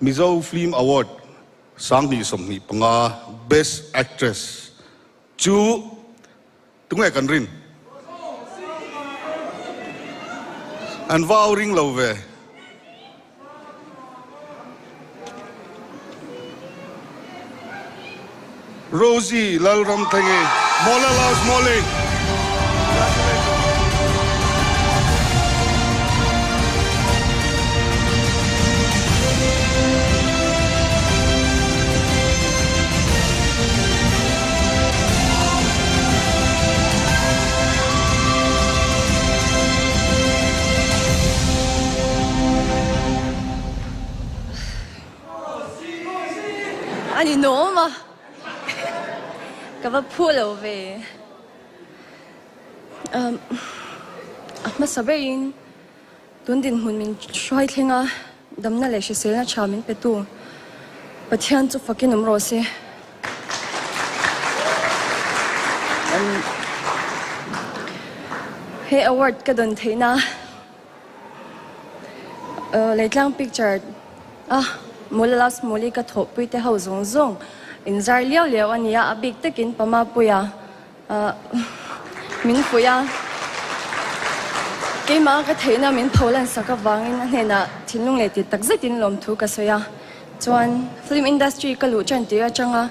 Mizo Film Award 2025 Best Actress chu tunge kan rin? An va au ring lo ve. Rosie Lalramthengi, Mawla Laos Mawli. Congratulations. A ni nawm a, ka va phu lo ve. A hmasa berin tun dinhmun min hruai thleng a, damna leh hriselna tha min petu Pathian chu fakin awm rawh se. He award ka dawn theihna. Leitlang picture a Mawla Last Mawli ka thawhpui te ho zawng zawng in zar liau liau a nia, a bik takin Pamapuia min fuih a, keimah ka theihna min pho lan sak avangin a hnenah thinlung leh ti takzetin lawmthu ka sawi a, chuan film industry ka luh tan tir atanga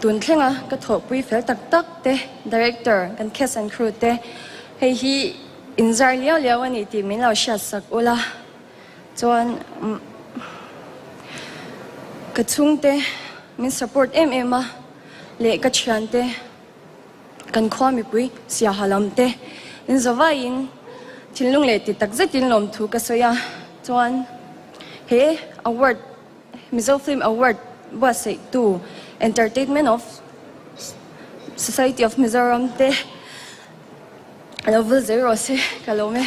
tun thlenga ka thawhpui fel tak tak te director kan cast and crew te hei hi Inzar liau liau a ni tih min lo hriat sak ula chuan ka chhungte min support em em a leh ka thiante kan khua mipui siaha lam te in zavaiin thinlung leh ti tak zetin lawmthu ka sawi a chuan he award Mizo Film Award buatsaihtu Entertainment of Society of Mizoram te A lo vul zel rawh se, ka lawm e.